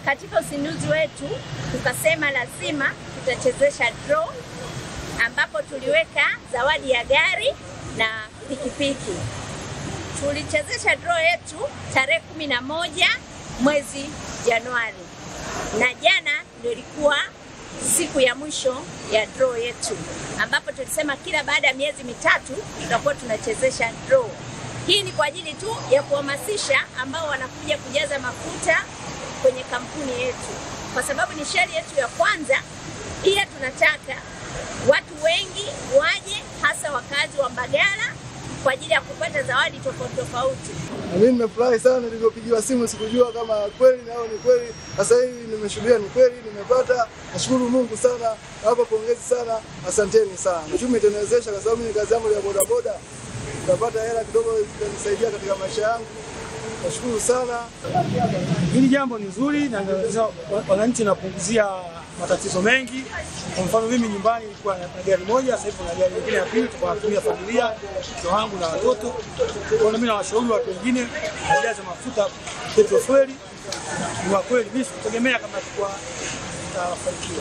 Katika uzinduzi wetu tukasema lazima tutachezesha draw, ambapo tuliweka zawadi ya gari na pikipiki. Tulichezesha draw yetu tarehe 11 mwezi Januari, na jana ndio ilikuwa siku ya mwisho ya draw yetu, ambapo tulisema kila baada ya miezi mitatu tutakuwa tunachezesha draw. Hii ni kwa ajili tu ya kuhamasisha ambao wanakuja kujaza mafuta kwenye kampuni yetu, kwa sababu ni shell yetu ya kwanza. Pia tunataka watu wengi waje, hasa wakazi wa Mbagala, kwa ajili ya kupata zawadi tofauti tofauti. Na mimi nimefurahi sana nilipopigiwa simu, sikujua kama kweli nao ni kweli. Sasa hivi nimeshuhudia ni kweli nimepata. Nashukuru Mungu sana, nawapa pongezi sana, asanteni sana. Uchumi itaniwezesha kwa sababu mimi kazi yangu ya bodaboda, nitapata hela kidogo itanisaidia katika maisha yangu. Nashukuru sana. Hili jambo ni nzuri na wananchi napunguzia matatizo mengi. Kwa mfano mimi nyumbani nilikuwa na gari moja, sasa hivi na gari nyingine ya pili, tunatumia familia, mke wangu na watoto. Kwa hiyo mimi nawashauri watu wengine wajaze mafuta petroli. Ni kweli mimi sikutegemea kama tulikuwa tutafanikiwa.